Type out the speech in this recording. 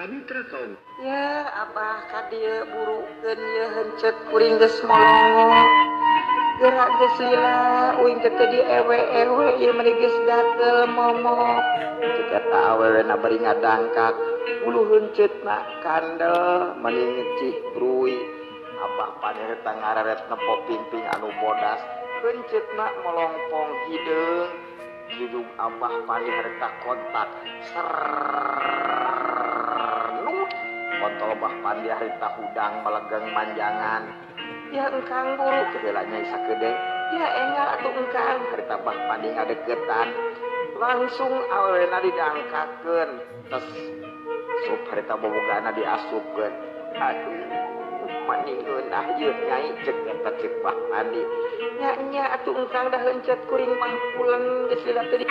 Para mitra kaum. Ya Abah ka dieu burukeun ieu heuncet kuring geus molongo. Gerak geus lila uing teh teu diewe-ewe ieu meni geus gatel momok. Cek eta awewena bari ngadangkak bulu heuncetna kandel meni ngecih bruy. Abah panirta ngararet nepo pingping anu bodas heuncetna molongpong hideung. Jujung Abah panirta kontak sernut kontol Bah Pandi harita hudang melegeng manjangan. Ya engkang buru keheula nyai sakedeung. Ya enggal atuh engkang harita Bah Pandi ngadeukeutan. Langsung awewena didangkakeun tes sup harita bobogana diasupkeun. Aduh mani ngeunah ieu nyai cek eta cek Bah Pandi. Nya nya atuh engkang da heuncet kuring mah pulang geus lila teu di